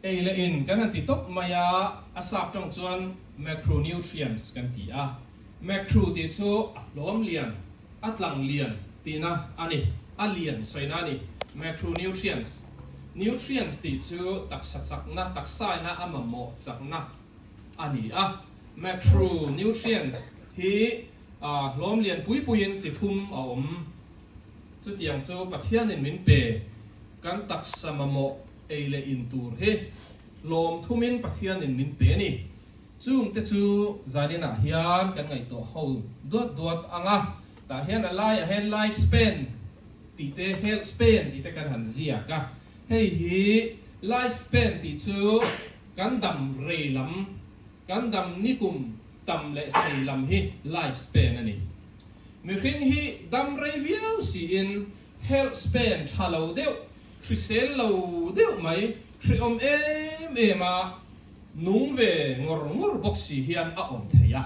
Ei leh in kan han ti tawp mai a, a sap tawng chuan macronutrients kan ti a. Macro tih chu a hlawm lian, a tlang lian tihna a ni, a lian sawina a ni. Macronutrients, Nutrients tih chu taksa chakna, taksaina a mamawh chakna a ni a. Macronutrients hi hlawm lian pui puiin chi thum a awm. Chutiang chu Pathianin min pe kan taksa mamawh ei leh in tur hi hlawm thumin Pathianin min pe a ni. Chungte chu zaninah hian kan ngaihtuah ho duat duat ang a, tah hian a laiah hian life span tih te, health span tih te kan han ziak a. Hei hi life span tih chu kan dam rei lam, kan dam nikum tam leh sei lam hi life span a ni. Mihring hi dam rei viau siin health span tha lo deuh, hrisel lo deuh mai, hrehawm em em a nung ve ngawr ngawr bawk si hian a awm thei a,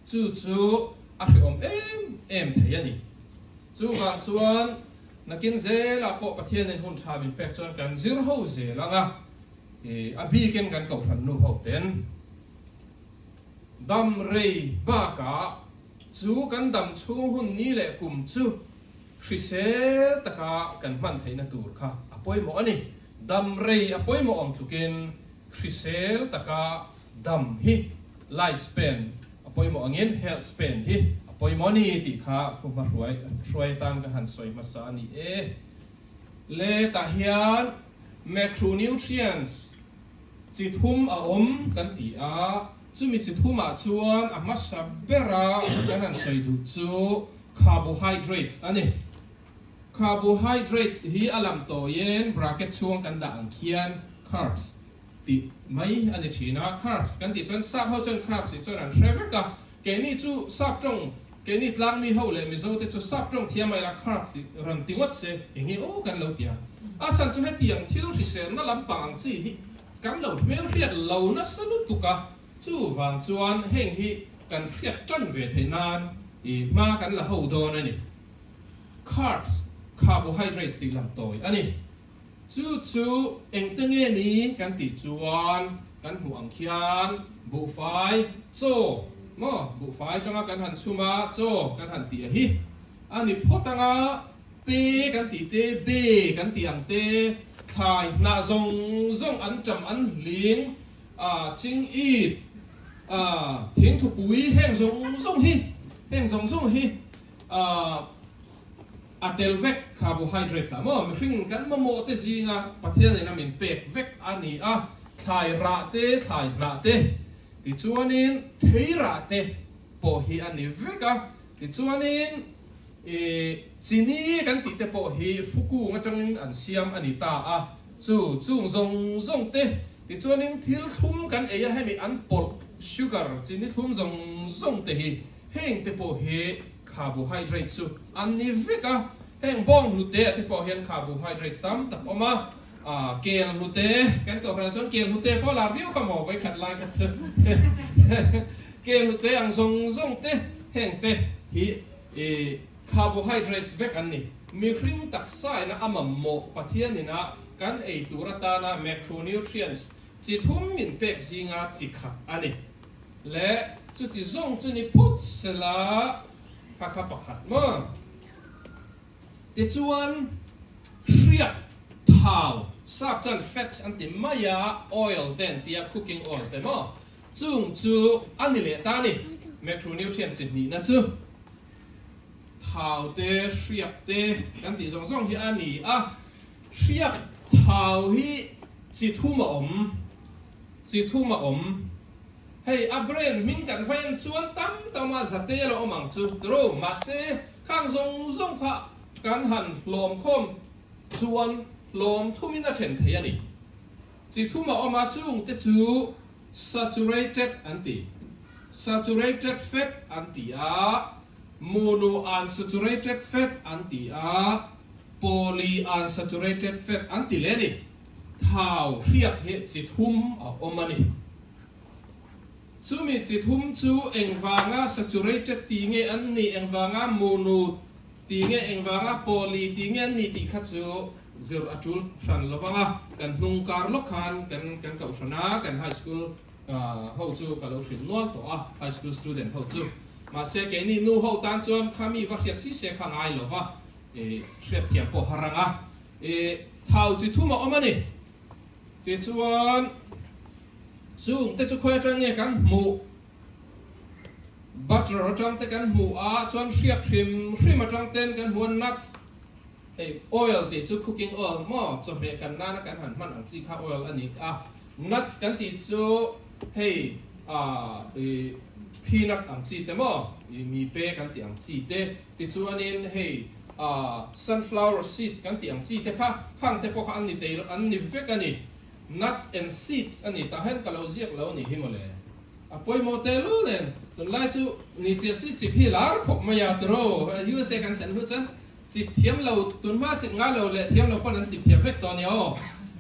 chu chu a hrehawm em em thei a ni. Chuvang chuan nakin zelah pawh Pathianin hun tha min pek chuan kan zir ho zel ang a, a bikin kan kohhran nu ho ten dam rei bakah chu kan dam chhung hun ni leh kum chu Hrisel taka kan hman theihna tur kha a pawimawh a ni. Dam rei a pawimawh ang tlukin hrisel taka dam hi life span a pawimawh angin health span hi a pawimawh a ni tih kha thu hma hruai hruai atan ka han sawi hmasa a ni e. Le tah hian macronutrients chi thum a awm kan ti a, chumi chi thumah chuan a hmasa bera kan han sawi duh chu Carbohydrates a ni. Carbohydrates hi a lam tawiin bracket chhung kan dah ang khian carbs tih mai a ni thin a. Carbs kan tih chuan sap ho chuan carbs tih chuan an hre vek a. Keini chu sap tawng, keini tlangmi ho leh Mizo te chu sap tawng thiam mai la carbs tih rawn ti ngawt se eng nge aw kan lo ti ang. A chhan chu hetiang thil hriselna lampang ang chi hi kan lo hmelhriat lo nasa lutuk a. Chuvang chuan heng hi kan hriat tan ve theih nan i hma kan la ho dawn a ni. Carbs, carbohydrates tih lam tawi a ni. Chu chu engte nge ni kan tih chuan kan hmuh ang khian buhfai, chaw, maw, buhfai atanga kan han chhum a, chaw kan han tih a hi a ni phawt ang a, pe kan tih te, be kan tih ang te, thlai hnah zawng zawng an ṭam an hling A ching ip, a thingthupui heng zawng zawng hi, heng zawng zawng hi a a tel vek carbohydrates ah maw mihring kan mamawh te zinga Pathian in a min pek vek a ni a, thlai rah te, thlai hnah te, tichuanin thei rah te pawh hi a ni vek a, tichuanin I chini kan tih te pawh hi fukung atangin an siam a ni ta a, chu chung zawng zawng te tichuanin thil thlum kan ei a, hemi an pawlh sugar chini thlum zawng zawng te hi heng te pawh hi carbohydrate chu an ni vek a, heng bawng hlute ah te pawh hian carbohydrates tam tak awm a, kel hlute kan koh hran chuan kel hlute pawh lar viau kha maw vawikhat lai kha chu kel hlute ang zawng zawng te heng te hi I carbohydrates vek an ni. Mihring taksaina a mamawh Pathian ina kan ei tur atana macronutrients chi thum min pek zinga chi khat a ni. Le chuti zawng chu ni phut sela kha kha pakhat maw? Tichuan hriak thau, sap chuan fat an ti mai a, oil te an tia, cooking oil te maw? Chung chu a ni leh ta a ni. Macronutrient chi hnihna chu thau te, hriak te kan tih zawng zawng hi a ni a. Hriak thau hi chi thum a awm, chi thum a awm. Hei a brand hming kan va en chuan tam tam a zate la awm ang chu tiro. Mahse khang zawng zawng kha kan han hlawm khawm chuan hlawm thumin a then thei a ni. Chi thum a awm a, chungte chu saturated an ti, saturated fat an ti a, monounsaturated fat an ti a, polyunsaturated fat an ti leh a ni. Thau hriak hi chi thum a awm a ni. Chumi chi thum chu engvanga saturated ti nge an nih, engvanga mono ti nge, engvanga poly ti nge an nih tih kha chu zir a tul hran lo vang a. Kan hnung kar lawk khan kan kan kohhran a, kan high school ho chu ka lo hrilh nual tawh a, high school student ho chu. Mahse keini nu ho tan chuan kha mi va hriat si se kha ngai lo va, hriat thiam pawh har ang a. Thau chi thum a awm a ni. Tichuan chung te chu khawi atang nge kan hmuh? Butter atang te kan hmuh a, chuan hriak hrim hrim atang ten kan hmu a, nuts Hei oil tih chu cooking oil maw chawhmeh kan nana kan han hman ang chi kha oil a ni a, nuts kan tih chu hei ah i peanut ang chi te maw i mipe kan tih ang chi te, tichuanin hei ah sunflower seeds kan tih ang chi te kha khang te pawh kha an ni tei an ni vek a ni, nuts and seeds a ni tah hian ka lo ziak lo a nih hi mawle. A pawimawh tehlul nen tunlai chu ni chiah si chip hi lar khawp mai a tiraw USA kan thlen hnu chuan Chip thiam lo, tunhma chip ngai lo leh thiam lo pawn an chip thiam vek tawh a nia aw.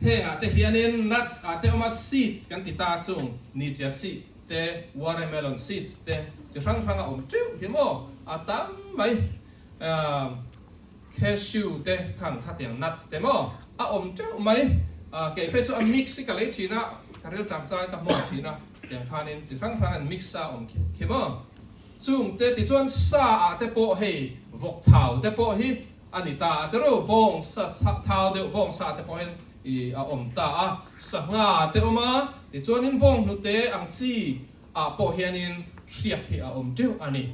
Hengah te hianin nuts ah te awm a, seeds kan ti ta chung, nichia seed te, watermelon seeds te chi hrang hrang a awm teuh hi maw a tam mai. Cashew te khang khatiang nuts te maw a awm teuh mai. Kei phei chu a mix hi ka lei thin a, ka rilṭam changin ka hmuam thin a, tiang khanin chi hrang hrang an mix a awm khi maw. Chung te tichuan sa ah te pawh hei vawk thau te pawh hi a ni ta a tiro, bawng sa thau deuh bawng sa te pawh hian i a awm ta a, sangha te awm a, tichuanin bawng hnute ang chi ah pawh hianin hriak hi a awm teuh a ni.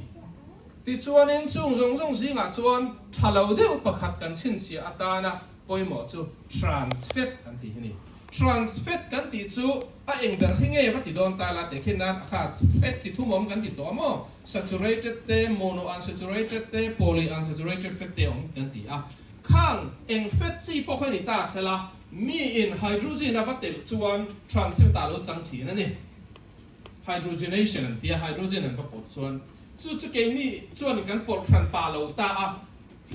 Tichuanin chung zawng zawng zingah chuan tha lo deuh pakhat kan chhinchhiah atana pawimawh chu trans fat an tih hi ni. Trans fat kan tih chu a eng ber hi nge va ti dawn ta la teh khin nan a kha fat chi thum awm kan ti tawh a maw? Saturated te, monounsaturated te, polyunsaturated fat te awm kan ti a. Khang eng fat chi pawh kha ni ta sela mi in hydrogen a va telh chuan trans fat ah lo chang thin a ni. Hydrogenation an ti a, hydrogen an va pawlh chuan chu chu keini chuan kan pawlh hran pa lo ta a.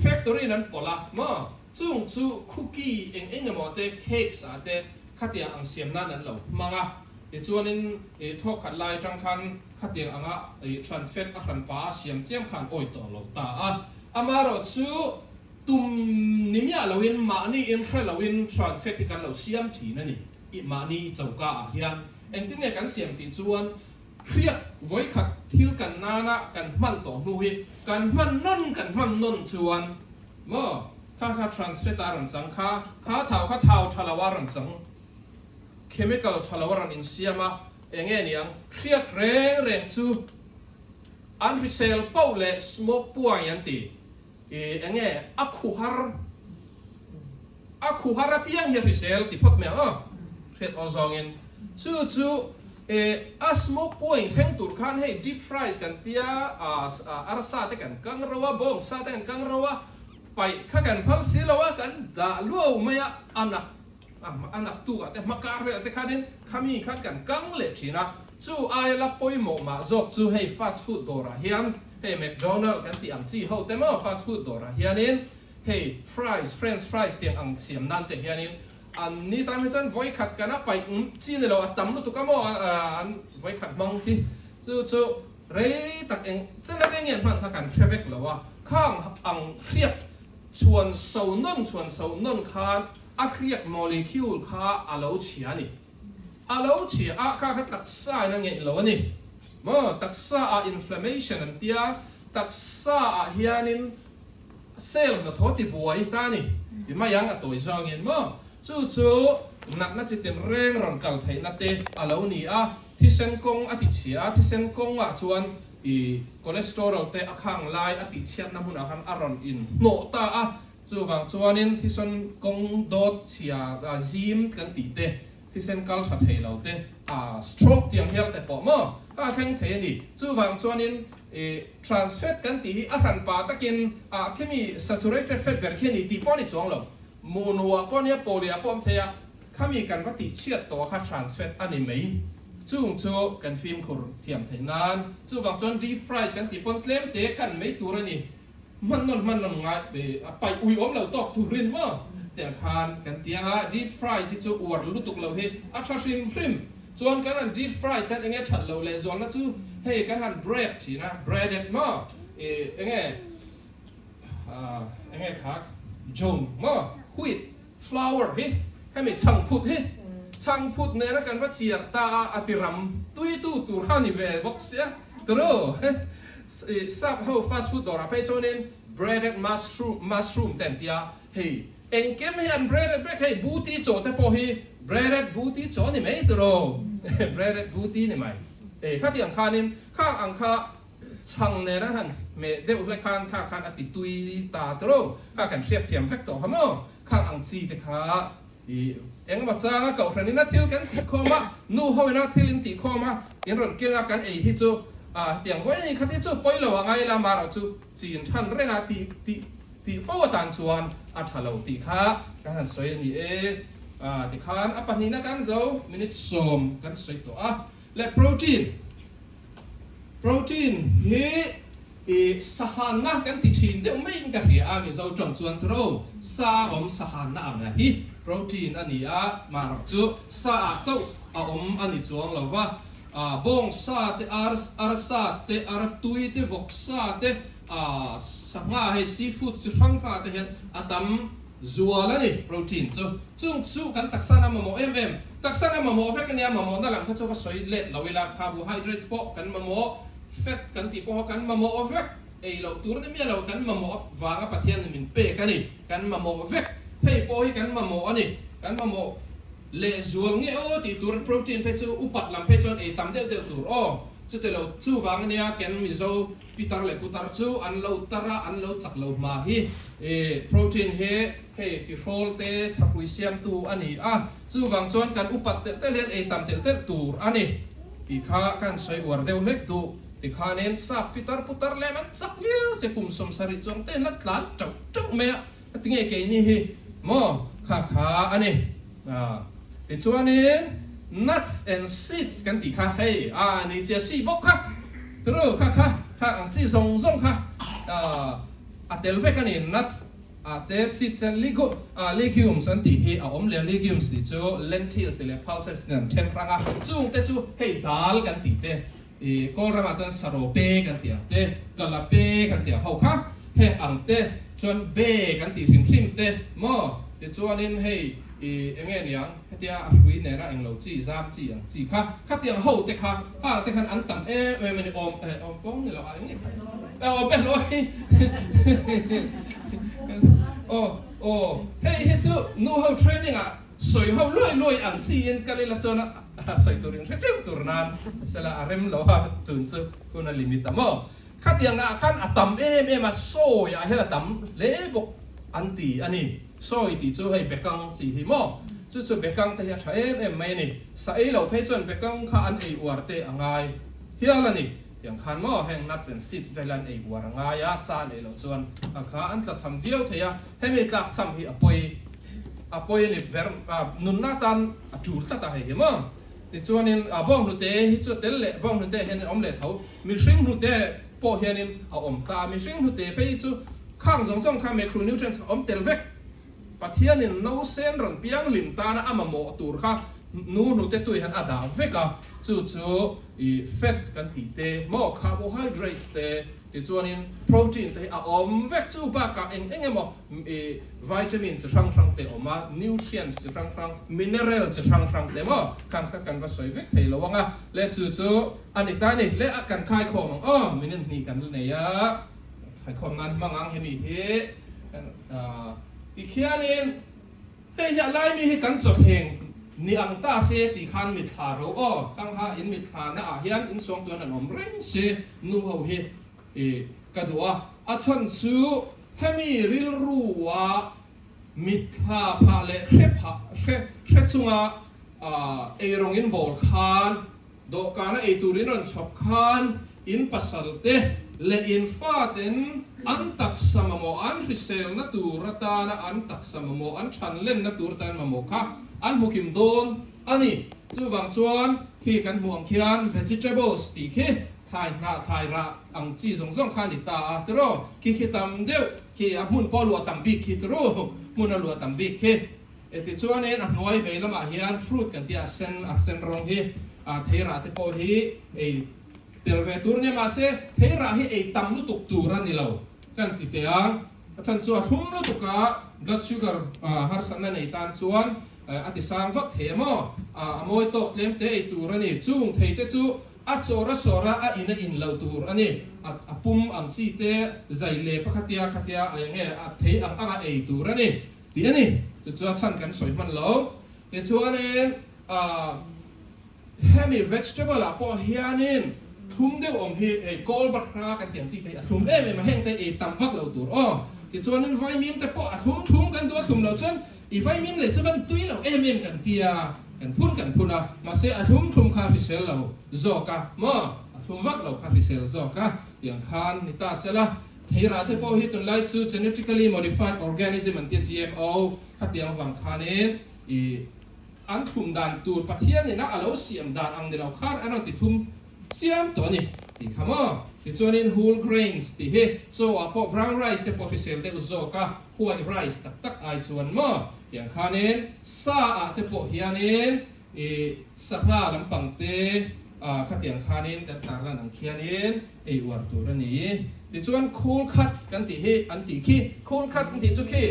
Factory in an pawlh a maw? Chung chu cookie eng eng emaw te, cakes ah te khatiang ang siam nan an lo hmang a. Tichuanin ih thawk khat lai atang khan khatiang anga ih trans fat a hran pa a siam chiam khan awi tawh lo ta a. Amaherawh chu tum ni miah loin mahni in hre loin trans fat hi kan lo siam thin a ni. Ih mahni i choka ah hian engtin nge kan siam tih chuan Hriak vawikhat thil kan nana kan hman tawh hnu hi kan hman nawn kan hman nawn chuan maw kha kha trans fat a rawn chang kha kha thau kha thau tha lo a rawn chang chemical tha lo a rawn insiam a enge niang hriak reng reng chu an hrisel poh leh smoke puai an ti i enge a khuhar A khuhar apiang hi a hrisel ti phawt mai ang aw, hriat awl zawngin. Chu chu e a smoke point thleng tur khan hei deep fries kan tia a arsa te kan kang ro a, bawng sa te kan kang ro a, paih kha kan phal si lo a, kan dah luau mai a, a nak a nak tuk ah te hma kar velah te khanin khami khan kan kang leh thin a. Chu aia la pawimawh mah zawk chu hei fast food dawrah hian hei McDonald kan tih ang chi ho te maw fast food dawrah hianin Hei fries, french fries tiang ang siam nan te hianin an ni tan hi chuan vawikhat kan a paih chi ni lo a tam lutuk a maw an vawikhat hmang khi chu chu rei tak eng chen a reng nge hman kha kan hre vek lo a, khang ang hriak chhuan so nawn chhuan so nawn khan a hriak molecule kha a lo chhia a ni. A lo chhia a kha kha taksa in a ngeih lo a ni maw, taksa ah inflammation an tia, taksa ah hianin Cell hnathawh ti buai ta ni ti mai ang a tawi zawngin maw? Chu chu natna chi tin reng rawn kal theihna te a lo ni a, thisen kawng a ti chhia a, thisen kawngah chuan i cholesterol te a khang lai a tih chhiatna hmunah khan a rawn in hnawh ta a, chuvang chuanin thisen kawng dawt chhia zim kan tih te, thisen kal tha thei lo te, a stroke tiang hial te pawh maw a thleng thei a ni. Chuvang chuanin i trans fat kan tih hi a hran pa takin ah khimi saturated fat ber khi a ni tih pawh a ni chuang lo. Munuah pawh a nia, pawliah pawh a awm thei a, khami kan va tih chhiat tawh kha trans fat a ni mai. Chung chu kan fimkhur thiam theih nan. Chuvang chuan deep fries kan tih pawn tlem te kan mai tur a ni. Hman nawn hman nawn ngai a paih ui awm lo tawk turin maw tiang khan kan ti ang a, deep fries hi chu uar lutuk lo hi a tha hrim hrim. Chuan kan han deep fries hian enge that loh leh zualna chu hei kan han bread thin a, breaded maw i enge enge kha jung maw wheat flour hi. Hemi chhangphut hi chhangphut nena kan va chiar ta a, a ti ram tuitu tur kha a ni ve bawk sia tiraw? Sap ho fast food dawrah phei chuanin breaded mushroom mushroom te an ti a, hei engkim hi an breaded vek hei buti chaw te pawh hi breaded buti chaw a ni mai tiraw? Breaded buti ni mai. Khatiang khanin khang ang kha Chhang nen a han hmeh deuh hle khan kha khan a ti tui ta tawrh kha kan hriat thiam vek tawh kha maw? Khang ang chi te kha i engemaw changa kohhran in a thil kan tih khawm a, nu ho in a thil in tih khawm a, in rawn keng a kan ei hi chu a hetiang vawi ni khat hi chu pawi lo a ngai la marawh chu chin than reng a tih tih tih fo atan chuan a tha lo tih kha kan han sawi a ni e. A tikhan a pahnihna kan zo minute sawm kan sawi tawh a le protein. Protein hi i sahanna kan ti thin deuh maiin ka hria a, Mizo tawng chuan tro sa awm sahanna ang a hi protein a ni a, marawh chu sa ah chauh a awm a ni chuang lo va, bawng sa te, ar arsa te, artui te, vawksa te, sangha hei seafood chi hrang hrang ah te hian a tam Zual a ni, protein chu. Chung chu kan taksa na mamawh em em. Taksa na mamawh vek a nia, mamawhna lam kha chu va sawi let lo ila, carbohydrates pawh kan mamawh, fat kan tih pawh kha kan mamawh vek, ei loh tur ni miah lo, kan mamawh vanga Pathian in min pek a ni, kan mamawh vek. Hei pawh hi kan mamawh a ni, kan mamawh lehzual nge aw tih tur protein phei chu upat lam phei chuan ei tam deuh deuh tur aw. Chutilo chuvang a nia ken Mizo Pitar leh putar chu an lo tar a, an lo chak lo hma hi. Protein hi hei tihrawl te thahrui siamtu a ni a, chuvang chuan kan upat telh telh hian ei tam telh telh tur a ni tih kha kan sawi uar deuh hlek duh. Tikhanin sap pitar putar lem an chak viau se kum 70 chuang te la tlan teuh teuh mai a, a ti nge keini hi maw kha kha a ni. Tichuanin nuts and seeds kan tih kha hei a ni chia si bawk kha turu kha kha kha ang chi zawng zawng kha a tel vek a ni nuts ah te seeds te legumes an tih hi a awm leh legumes tih chu lentils leh pulses nen an then hrang a chung te chu hei dal kan tih te I kawl ramah chuan saraw pe kan tih ang te, kala pe kan tih ang ho kha, heng ang te chuan be kan tih hrim hrim te maw? Tichuanin hei i enge niang hetia a hrui nena englo chi, zam chi ang chi kha, khatiang ho te kha, hang te khan an tam em em a ni, awm eh awm pawng ni lo a enge kha eh awm pe hlawi aw aw hei hi chu nu ho training ah Sawi ho luai luai ang chiin kal ila chuan a sawi turin hre teuh tur nan sela a rem lo a, tun chu hun a limit a maw? Khatiang ah khan a tam em em a, sawi ah hian a tam hle bawk an ti a ni. Sawi tih chu hei bekang chi hi maw? Chu chu bekang te hi a tha em em mai a ni. Sa ei lo phei chuan bekang kha an ei uar te a ngai hial a ni. Tiang khan maw heng nuts and seeds vel an ei uar a ngai a, sa an ei loh chuan a kha an tla cham viau thei a, hemi tlak cham hi a pawi. A pawi a ni ber, nunna atan a tul tlat a hei hi maw. Tichuanin bawng hnute hi chu tel leh bawng hnute hianin a awm leh tho. Mihring hnute pawh hianin a awm ta. Mihring hnute phei hi chu khang zawng zawng kha macronutrients kha awm tel vek. Pathianin nausen rawn piang hlim tana a mamawh tur kha nu hnute tui hian a dah vek a, chu chu i fats kan tih te maw, carbohydrates te, Tichuanin protein te hi a awm vek chu bakah eng eng emaw i vitamin chi hrang hrang te awm a, nutrients chi hrang hrang, mineral chi hrang hrang te maw khan kha kan va sawi vek thei lo ang a, le chu chu a ni ta a ni, le a kan khaikhawm ang aw, minute hnih kan la nei a, khaikhawm nan hmang ang hemi hi tikhianin. Hei hi a laimi hi kan chawthleng ni ang ta se tih khan mitthla ro aw, Kangha in mitthla na ah hian in suangtuan an awm reng si nu ho hi i ka duh a, a chhan chu hemi rilru a mitthla phah leh hre phah hre hre chunga eirawng in bawl khan Dawhkana ei tur in rawn chhawp khan in pasal te leh in faten an taksa mamawh an hriselna tur atana an taksa mamawh an thanlenna tur atan mamawh kha an hmu kim dawn a ni. Chuvang chuan khi kan hmuh ang khian vegetables tih khi thlai hnah thlai rah ang chi zawng zawng kha a ni ta a tiraw? Khi khi tam deuh khi a hmun pawh a luah tam bik khi tiraw? Hmun a luah tam bik khi. Tichuanin a hnuai vei lamah hian fruit kan tih a sen a sen rawng hi thei rah te pawh hi ei tel ve tur nia mahse thei rah hi ei tam lutuk tur a ni lo kan ti teh a, a chhan chu a thlum lutuk a blood sugar harsatna nei tan chuan. a ti sang vak thei a maw? A mawi tawk tlem te ei tur a ni. Chung thei te chu a sawr a sawr a, a in a in lo tur a ni. A pum ang chi te zai lep a khatia khatia eng nge a thei ang anga ei tur a ni tih a ni. Chu chu a chhan kan sawi hman lo. Tichuanin hemi vegetable ah pawh hianin thlum deuh awm hi hei kawl bahra kan tih ang chi te hi a thlum em em a, heng te ei tam vak lo tur aw. Tichuanin vaimim te pawh a thlum thlum kan duh a thlum loh chuan I vaimim leh chu kan tui lo em em kan ti a, kan phun kan phun a, mahse a thlum thlum kha hrisel lo zawk a maw, a thlum vak lo kha hrisel zawk a tih ang khan ni ta sela. Theirah te pawh hi tunlai chu genetically modified organism an tia GMO khatiang vang khanin i an thlum dan tur Pathian ina a lo siam dan ang ni lo khan an rawn ti thlum Siam tawh a ni tih kha maw? Tichuanin whole grains tih hi chaw ah pawh brown rice te pawh hrisel deuh zawk a, white rice tak tak ai chuan maw? Tiang khanin sa ah te pawh hianin i sangha lampang te khatiang khanin kan tarlan ang khianin ei uar tur a ni. Tichuan cold cuts kan tih hi an tih khi, cold cuts an tih chu khi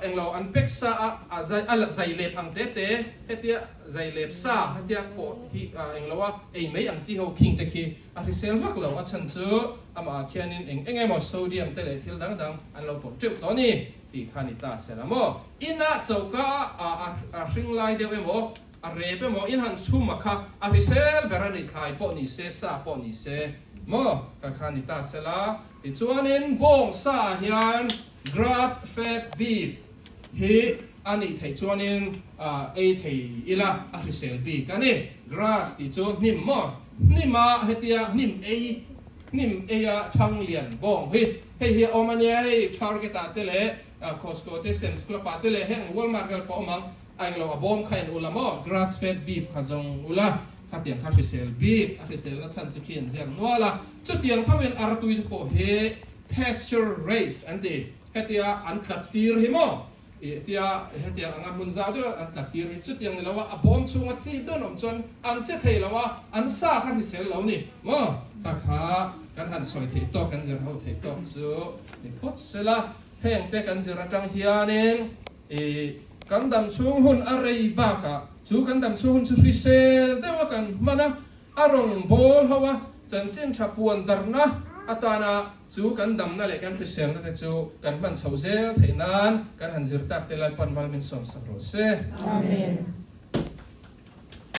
Englo an pek sa a, a zai a zai lep ang te te, hetia zai lep sa hetia pawh hi englo a ei mai ang chi ho khing te khi a hrisel vak lo, a chhan chu amah ah khianin eng eng emaw sodium te leh thil dang dang an lo pawlh teuh tawh a ni tih kha ni ta se la maw. Inah choka a a hring lai deuh emaw a rep emaw in han chhum a kha a hrisel ber a ni, thlai pawh ni se sa pawh ni se maw kha kha ni ta se la. Tichuanin bawng sa ah hian Grass fed beef hi a nih theih chuanin ei thei ila a hrisel bik a ni. Grass tih chu hnim maw? Hnim a hetia hnim ei hnim eia thang lian bawng hi hei hi a awm a nia hei Target ah te leh Costco te Sam's Club ah te leh heng Walmart vel pawh awm ang a englo a bawm kha en ula maw grass fed beef kha zawng ula khatiang kha hrisel bik a hriselna chhan chu khi an ziak nual a chutiang tho in artui te pawh hi Pasture raised an ti. Hetia an tlat tir hi maw? Ih hetia hetiang anga hmun zau deuh an tlat tir hi chutiang ni lo a, a bawm chhunga chi dawn awm chuan an che thei lo a, an sa kha hrisel lo ni maw? Kha kha kan han sawi theih tawk, kan zir ho theih tawk chu ni phawt sela, heng te kan zir atang hianin ih kan dam chhung hun a rei bakah chu kan dam chhung hun chu hrisel deuha kan hman a, A rawn bawl ho a, chanchin tha puan darhna atana chu kan damna leh kan hriselna te chu kan hman chhoh zel theih nan kan han zir tak te Lalpan mal min sawmsak rawh se. Amen.